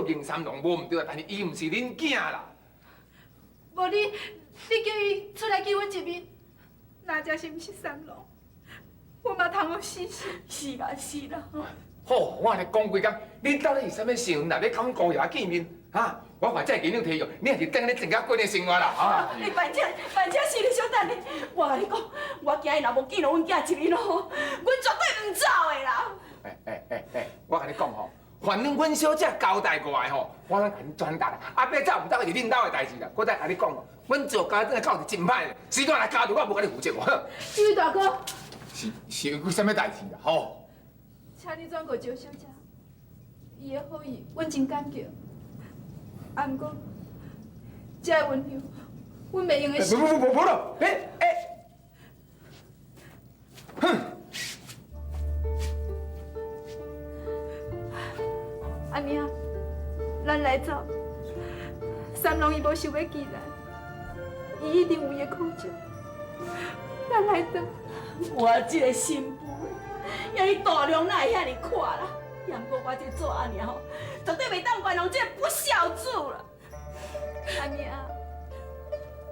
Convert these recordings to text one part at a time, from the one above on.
認三郎無毋對啊，但是伊毋是恁囝啦。無你，你叫伊出來見阮一面，若真是毋是三郎，我嘛通予死死。是啦是啦。好，我按呢講規工，恁到底是啥物想？若欲佮阮姑爺見面，哈？我看這个囡仔提用，你也是等咧增加過年生活啦，哈？你辦這辦這事，你小等咧。我共你講，我驚伊若無見著阮囝一面吼，阮絕對毋走的啦。欸欸欸欸，我共你講吼，反正阮小姐交代過的吼，我攏共恁轉達啦。啊，欲走毋走是恁兜的代誌啦。我再共你講哦，阮趙家莊的狗是真歹的，時段來咬著我無共你負責哦。這位大哥，是是有啥物代誌啦？吼？請你轉告趙小姐，伊的好意，阮真感激。啊，毋過，這个溫柔，阮袂用得。不不不不了，欸欸，哼！阿娘，咱來走。三郎伊無想欲拒咱，伊一定有伊的苦衷。咱來轉。我這个新婦的，遐爾度量哪會遐爾闊啦？也毋過我這做阿娘吼，絕對袂當原諒這個不孝子啦。阿娘，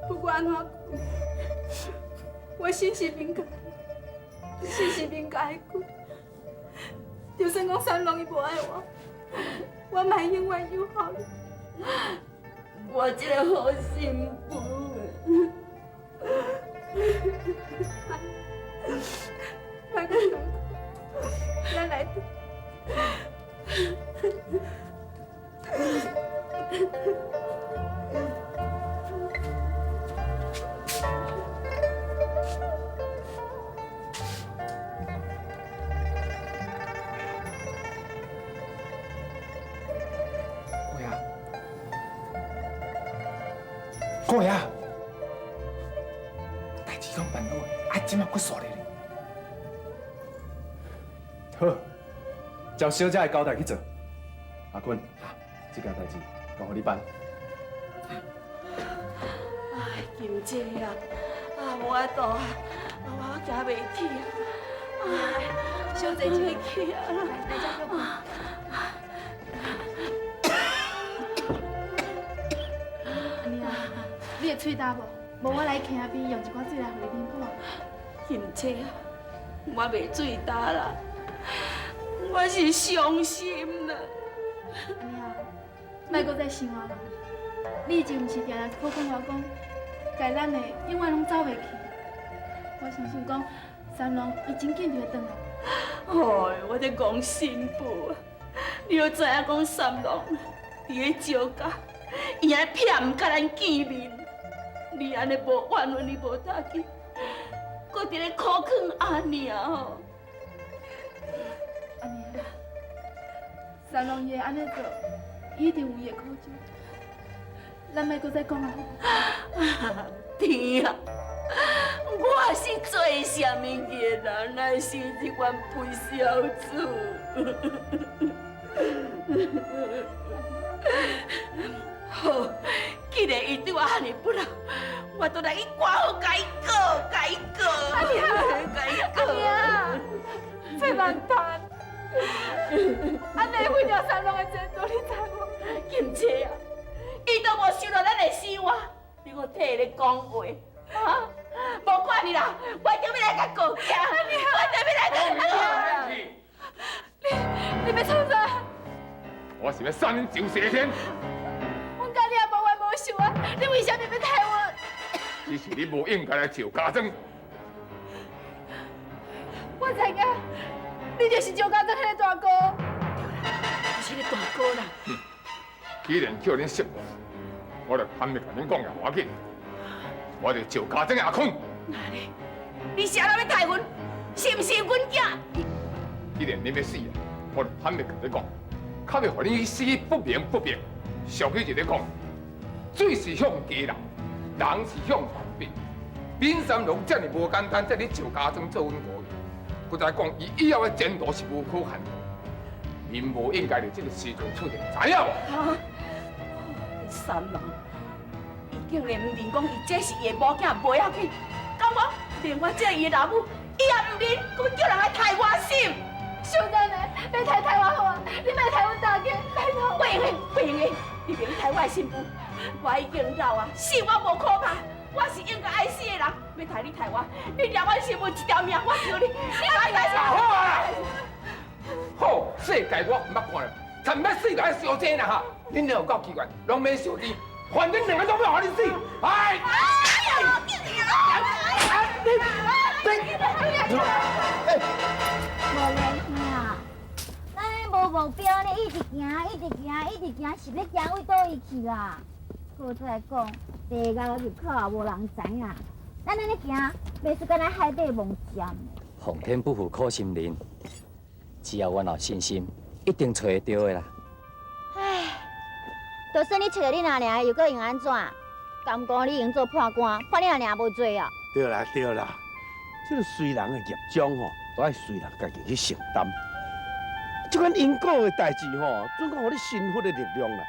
不管按怎講，我心是敏感，心是敏感的骨。就算講三郎伊無愛我，我嘛會永遠友好伊。我這个好新婦。莫閣難過，咱來轉。姑爺，姑爺，代誌攏辦好，啊，這馬閣煞咧。好，照小姐的交代去做。阿坤，這件代誌交予你辦。哎，金姐啊，啊，無法度啊，我行袂起啊，哎，小姐行袂起啊，來，來這休困。阿娘，你會喙焦無？無我來墘仔邊用一寡水來予你啉好無？金姐啊，我袂喙焦啦。我是傷心啦。阿娘，莫閣再想啊啦！你以前毋是定定苦勸我講，共咱的永遠攏走袂去。我相信講，三郎伊真緊就會轉來。哎，我這戇新婦啊，你著知影講三郎佇咧招家，伊按呢避毋佮咱見面，你按呢無怨恨，你無打緊，閣佇咧苦勸阿娘吼。阿娘，三郎伊會按呢做，伊一定有伊的苦衷。咱莫閣再講啊！天啊！我是做啥物嘅人，來生這款不孝子？好，既然伊對我按呢不老，我都來去官府共伊告，共伊告，阿娘，共伊告。阿娘，這難談。按呢毀掉三郎的前途，你知無？金姐啊，伊都無想著咱的生活，你閣替伊咧講話，啊？無管你啦，我一定欲來共告狀，我一定欲來共告。你欲創啥？我是欲殺恁趙謝天。阮佮你也無冤無仇啊，你為啥物欲刣阮？只是你無應該來趙家莊。我知影，你就是趙家莊彼個大哥。對啦，就是彼個大哥啦。既然叫恁識我，我就坦白共恁講也無要緊。我就是趙家莊的阿坤。哪呢？你啥人欲刣阮？是毋是阮囝？既然你欲死啊，我就坦白共你講，較袂予你死不明不白。俗語一咧講，水是向低流，人是向悬爬。閔三郎這爾無簡單，踮咧趙家莊做阮姑爺，閣再講，伊以後的前途是無可限量。恁無應該佇這个時陣出現，知影無？啊！三郎，伊竟然毋認講伊這是伊的某囝，袂要緊，敢無？連我這伊的老母，伊也毋認，閣欲叫人來刣我心，小等下，你刣刣我好啊！你莫刣阮大家，拜託。袂用的，袂用的，你袂刣我的新婦，我已經老啊，死我無可怕，我是應該愛死的人。欲刣你刣我，你掠阮新婦一條命，我求你，你趕緊好啊！好，世界我毋捌看啦，尋欲死就愛燒錢啦哈！恁兩個夠奇怪，攏免燒錢，反正兩個攏欲予恁死。哎！無緣兄，咱無目標呢，一直行，一直行，一直行，是欲行為佗位去啦？閣再講，地獄入口也無人知影，咱按呢行，袂輸干焦海底摸針。皇天不負苦心人，只要阮有信心，一定揣會著的啦。唉，就算你揣著恁阿娘，又閣用按怎？敢講你用做判官，判恁阿娘無罪啊？對啦對啦，這个隨人的業障吼，都愛隨人家己去承擔。這款因果的代誌吼，準講予你信佛的力量啦，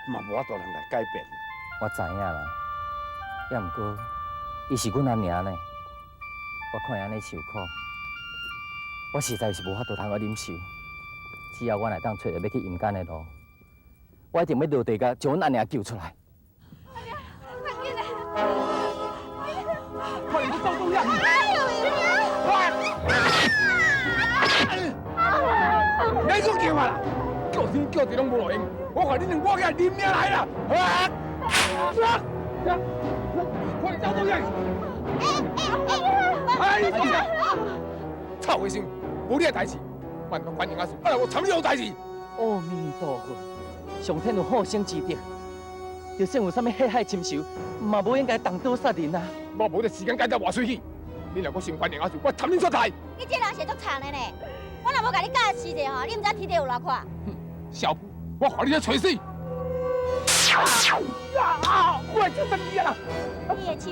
嘛無法度通來改變。我知影啦，也毋過，伊是阮阿娘呢，我看伊按呢受苦，我實在是無法度通去忍受。只要我會當揣著欲去陰間的路，我一定欲落地獄將阮阿娘救出來。阿娘，快緊來！快點走動呀！你閣叫我啦？叫天叫地攏無路用，我看你兩我個認命來啦！啊！快點走動呀！哎，你講啥？臭和尚，無你的代誌，萬不管人家事，啊，我參你有代誌。阿彌陀佛，上天有好生之德，就算有啥物血海深仇，嘛無應該動刀殺人啊！我無這時間計較活喙齒，你若閣想管人家事，我參你出台。你這人是足殘的呢！我若無共你教示者吼，你毋知天地有偌闊。小婦，我看你咧揣死！啊！我的手断去啊！你的手，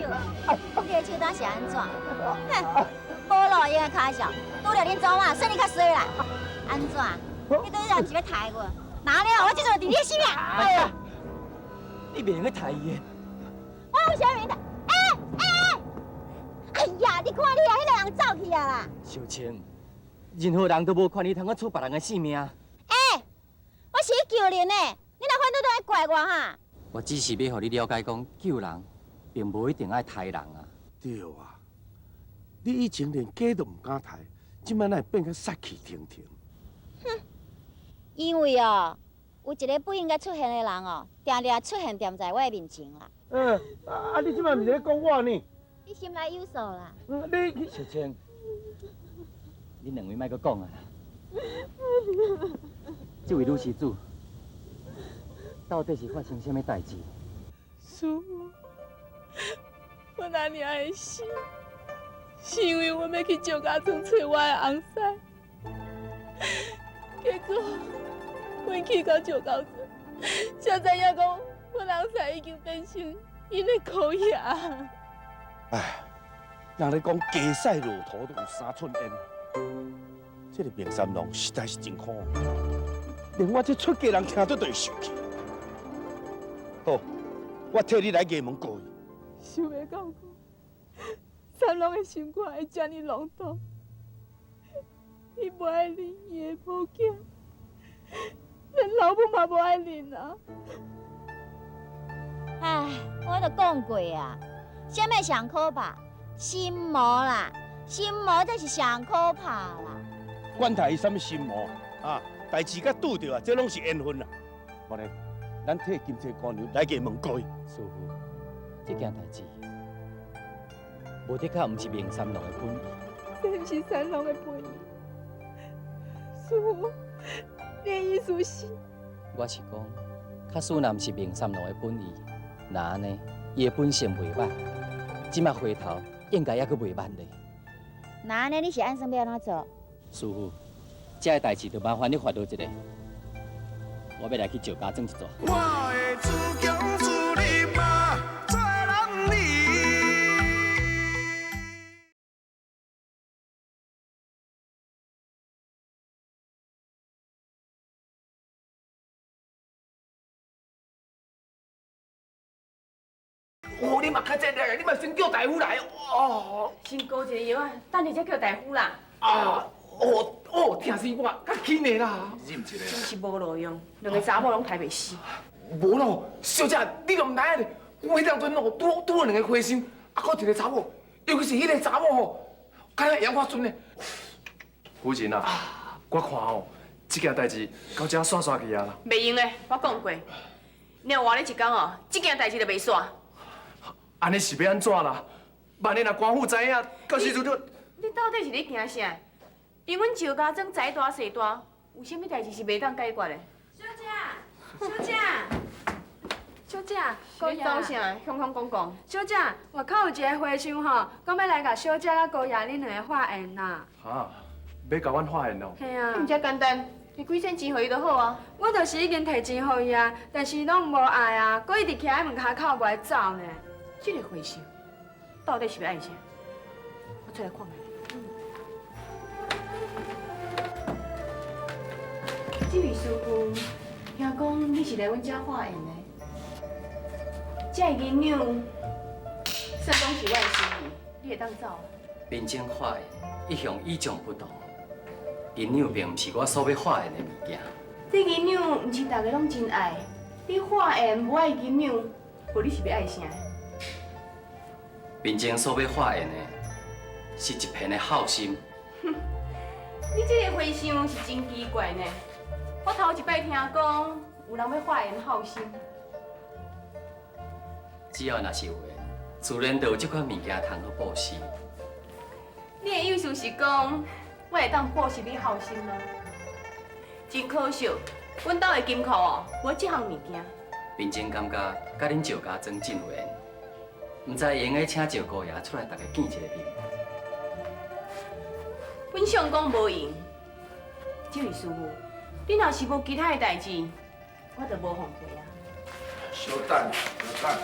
你的手當是按怎？哼，無路用的跤數，拄著恁祖媽，算你較衰啦。按怎？你拄才毋是欲刣我？那了，我這陣就佇你的性命。哎呀！你袂用去刣伊的。我有啥物刣？哎哎哎！哎呀，你看你啊，彼个人走去啊啦！小青，任何人都無權利通去取別人的性命。欸，我是去救人的，你若反對都愛怪我哈？我只是欲予你了解，講救人並無一定愛刣人啊。對啊，你以前連雞都毋敢刣，這擺哪會變甲殺氣騰騰？哼，因為哦，有一个不應該出現的人哦，定定出現踮在我的面前啦。嗯，啊，你這擺毋是咧講我呢？你心內有數啦。嗯，你小青，恁兩位莫閣講啊啦。這位女施主，到底是發生啥物代誌？師父，阮阿娘的死，是因為我欲去石家莊揣我的翁婿，結果阮去到石家莊，才知影講阮翁婿已經變成𪜶的孤兒。唉，人咧講雞屎駱駝都有三寸煙，這个明三郎實在是真可惡，連我這出家人聽著都會生氣。好，我替你來衙門告伊。想袂到講，三郎的心肝會遮爾濃毒，伊無愛認伊的某囝，連老母嘛無愛認啊！唉，我都講過啊，啥物上可怕？心魔啦，心魔才是上可怕啦。管他伊啥物心魔啊，代誌佮拄著啊，這攏是緣分啦。無咧，咱替金釵姑娘來衙門告伊。師父，這件代誌，無的確毋是明三郎的本意。這毋是三郎的本意。師父，你的意思是？我是講，假使若毋是明三郎的本意，那按呢，伊的本性袂歹，這馬回頭應該猶閣袂慢咧。那按呢，你是按算欲按怎做？師父，這个代誌就麻煩你發落一下，我欲來去石家莊一轉。我會自強自立嘛，做男兒。哦，你嘛較這叻，你嘛先叫大夫來哦。先膏一个藥啊，等下才叫大夫啦。啊，哦哦，疼死我，較緊的啦。忍一下。真是無路用，兩個查某攏刣袂死。無咯，小姐，你都毋知影咧。我彼當陣哦，拄拄兩個和尚，啊，閣一個查某，尤其是彼個查某吼，敢若楊法孫呢。夫人啊，我看吼，這件代誌到這煞煞去啊啦。袂用的，我講過，你若活咧一工哦，這件代誌就袂煞。按呢是欲按怎啦？萬一若官府知影，到時陣就…… 你到底是咧驚啥？佇阮趙家莊財大勢大，有啥物代誌是袂當解決的？小姐，小姐，小姐，姑爺講啥？雄雄講講。小姐，外口有一个和尚吼，講欲來共小姐佮姑爺恁兩个化緣啦。哈，欲共阮化緣哦？嘿啊。毋遮簡單，提幾仙錢予伊就好啊。我就是已經提錢予伊啊，但是伊攏無愛啊，閣一直徛佇門跤口無愛走呢。這个和尚到底是欲愛啥？我出來看覓。這位師傅，聽講你是來阮遮化緣的，這个銀兩算講是我的心意，你會當走。貧僧化緣一向與眾不同，銀兩並毋是我所欲化緣的物件。這銀兩毋是大家攏真愛，你化緣無愛銀兩，無你是欲愛啥？貧僧所欲化緣的，是一片的孝心。哼，你這个和尚是真奇怪呢。我頭一擺聽講有人欲化緣孝心。只要若是有緣，自然就有這款物件通好布施。你的意思是講，我會當布施你孝心嗎？真可惜，阮兜的金庫哦，無這項物件。貧僧感覺佮恁趙家莊真有緣，毋知會用得請趙姑爺出來，大家見一個面。阮相公無閒，這位師父，你若是無其他的代誌，我就無奉陪啊。稍等，稍等。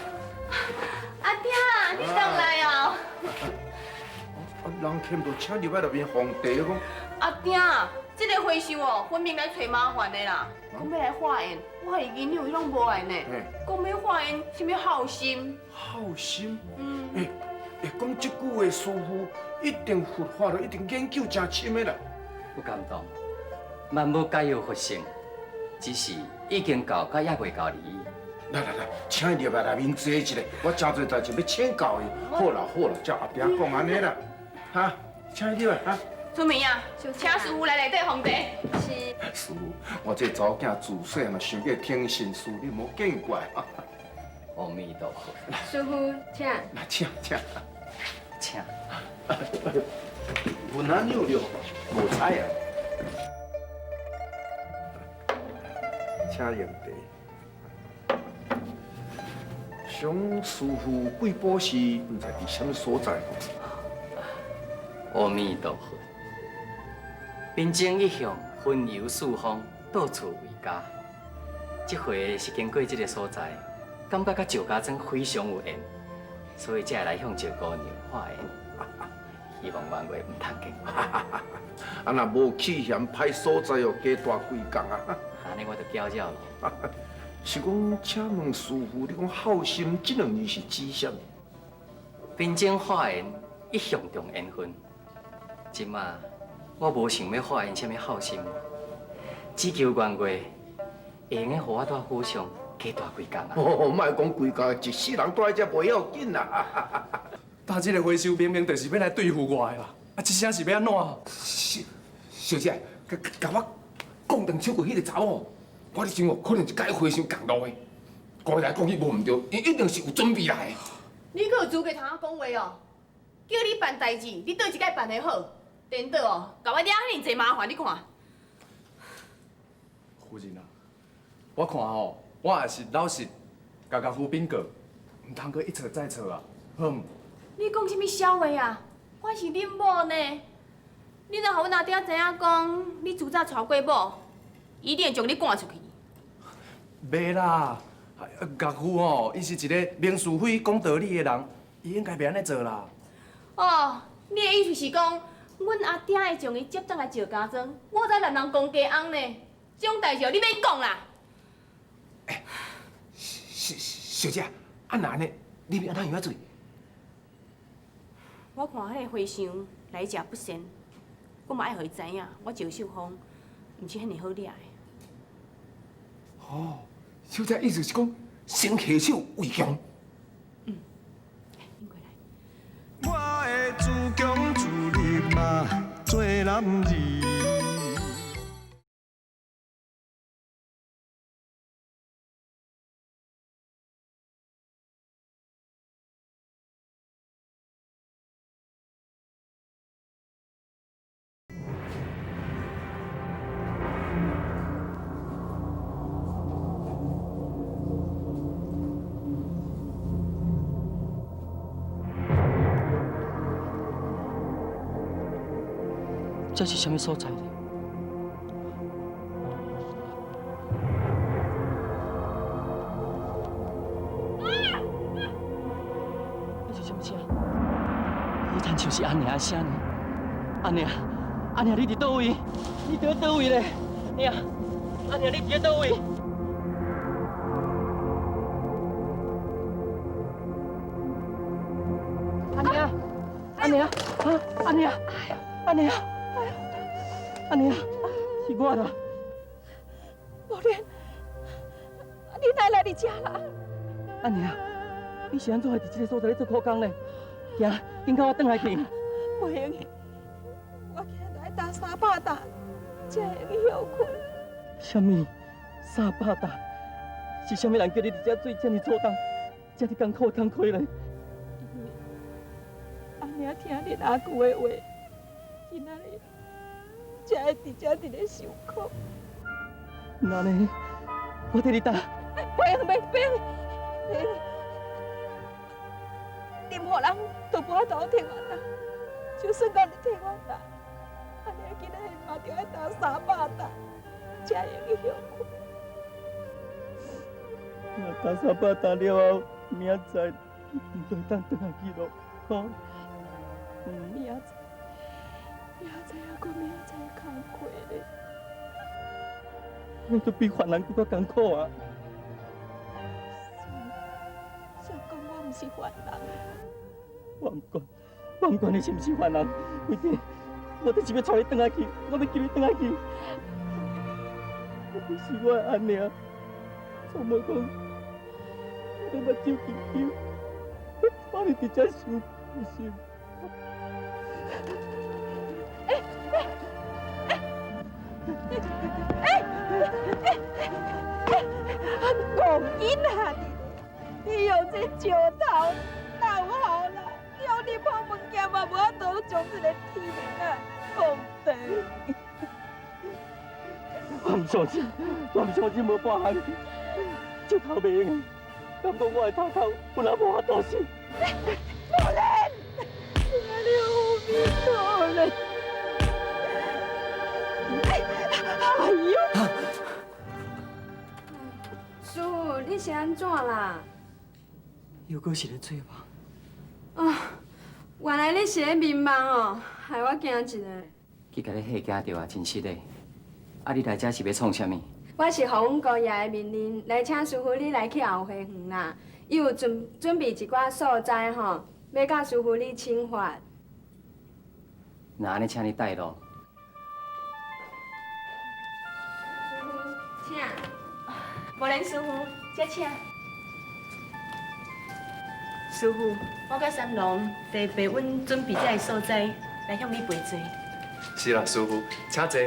阿爹，你轉來哦。啊，人客都請入來內面奉茶講。阿爹，這个和尚哦，分明來揣麻煩的啦。講欲來化緣，我予伊銀兩伊攏無愛呢。講欲化緣，啥物孝心？孝心？嗯。欸欸，講這句話，師父一定佛法一定研究真深的啦。不敢當，萬無皆有佛性，只是已經到，佮猶未到而已。來來來，請伊入來內面坐一下，我真濟代誌欲請教伊。好啦好啦，照阿爹講按呢啦，哈，請伊入來哈。春梅啊，請師父來內底奉茶。是。師父，我這查某囝自細嘛傷過聽信師，你莫見怪。阿彌陀佛。師父，請。來，請請請。雲仔扭著，無彩啊。請用茶。想師父貴寶寺，毋知佇啥物所在。阿彌陀佛。貧僧一向雲遊四方，到處為家。這回是經過這个所在，感覺佮趙家莊非常有緣，所以才會來向趙姑娘化緣，希望冤話毋通見怪。啊，若無去嫌歹所在哦，加大幾工啊。按呢我就繳了咯。是講，請問師父，你講孝心這兩字是指啥物？貧僧化緣一向重緣分，這馬我無想欲化緣啥物孝心，只求冤話會用得予我蹛府上加蹛幾工啊！哦，莫講規工，一世人蹛佇遮袂要緊啦。但這个和尚明明就是欲來對付我的啦，啊，這聲是欲按怎？小小姐，共我講斷手過彼个查某，我咧想哦，可能是佮彼和尚仝路的。講來講去無毋對，伊一定是有準備來的。你閣有資格通我講話哦？叫你辦代誌，你佗一擺辦得好？顛倒哦，共我惹遐爾濟麻煩，你看。夫人啊，我看吼，我也是老實，共岳父稟告，毋通閣一錯再錯啊，好毋？你講啥物痟話啊？我是恁某呢，你若予阮阿爹知影講你自早娶過某，伊一定會將你趕出去。袂啦，岳父吼，伊是一个明是非、講道理的人，伊應該袂按呢做啦。哦，你的意思是講，阮阿爹會將伊接轉來趙家莊，我才男人公家翁呢？這種代誌你免講啦。欸，小姐，啊若按呢，你欲按怎樣仔做？我看彼个和尚來者不善，我嘛愛予伊知影，我趙秀芳毋是遐爾好惹的。哦，小姐意思是講，先下手為強。嗯，來，過來。我的自強自立嘛，做男兒。這是啥物所在呢？這是啥物聲？彼親像是阿娘的聲呢。阿娘，阿娘，你佇佗位？你佇佗位咧？娘，阿娘，你佇佗位？阿娘，阿娘，啊，阿娘，阿娘。阿娘，是我啦。無蓮，你哪來佇遮啦？阿娘，你是按怎會佇這個所在咧做苦工咧？行，緊佮我轉來去。袂用，我今日愛擔300擔，才會用去歇睏。啥物？300擔？是啥物人叫你佇遮做這麼粗重、這麼艱苦的工課咧？因為阿娘聽恁阿舅的話，今仔日才會佇遮佇咧受苦。那呢？我替你擔。袂用，袂用，任何人都無法度替我擔，就算講你替我擔，阿娘今仔日嘛著愛擔300擔，才會用去歇睏。若擔300擔了後，明仔載你就會當轉來去咯，吼。明仔載，明仔載猶閣明仔載工課咧。那就比凡人閣較艱苦啊！誰講我毋是凡人？我毋管，我毋管你是毋是凡人，反正我就是欲帶你轉來去，我欲救你轉來去。你是我的阿娘，從無講我目睭緊緊，看你佇遮受苦心。戆囡仔你，你用這石頭哪有效啦？你用你破物件嘛，無法度將這個天啊講斷。我毋相信，我毋相信無半項，石頭袂用，敢講我的頭殼有哪無法度死？無蓮，你有彌陀咧！哎呦！師傅，你是按怎啦？又閣是咧做夢。啊，原來你是咧眠夢哦，害我驚一下。去共你嚇驚著啊，真失禮。啊，你來遮是欲創啥物？我是奉阮姑爺的命令來請師傅你來去後花園啦。伊有準備一寡素材吼，欲佮師傅你請法。若按呢，請你帶路。師傅，請。無蓮師傅，這請。師傅，我佮三郎特別阮準備這个素材來向你賠罪。是啦，師傅，請坐。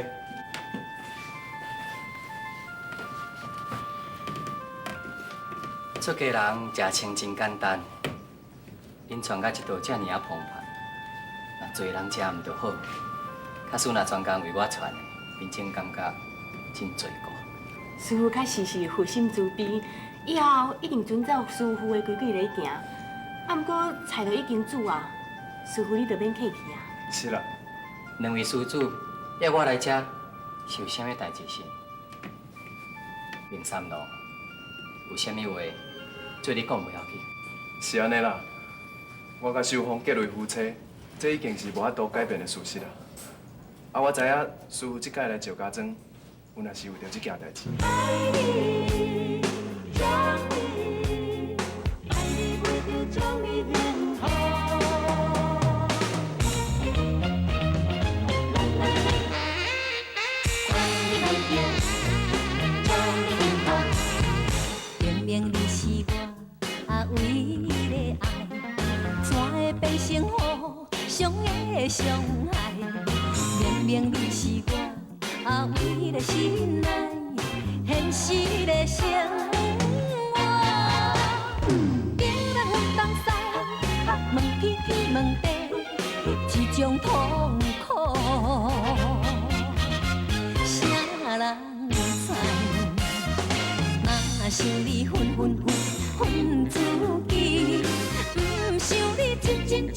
出家人食穿真簡單，恁傳甲這道遮爾啊澎湃，若濟人食毋就好。假使若專工為我傳的，貧僧感覺真罪過。師傅確實是佛心慈悲，以後一定遵照師傅的規矩來行。啊，毋過菜都已經煮啊，師傅你就免客氣啊。是啦，兩位施主約我來遮是有啥物代誌是？明三郎有啥物話，做你講袂要緊。是按呢啦，我佮秀芳結為夫妻，這已經是無法度改變的事實啦。啊，我知影師傅這擺來趙家莊，原來是為著這件代誌。害。明明你是我阿伟的心爱，現實的生活。別人問東西，問天天問地，這種痛苦，啥人知？若想你分分分分自己，毋想你真真真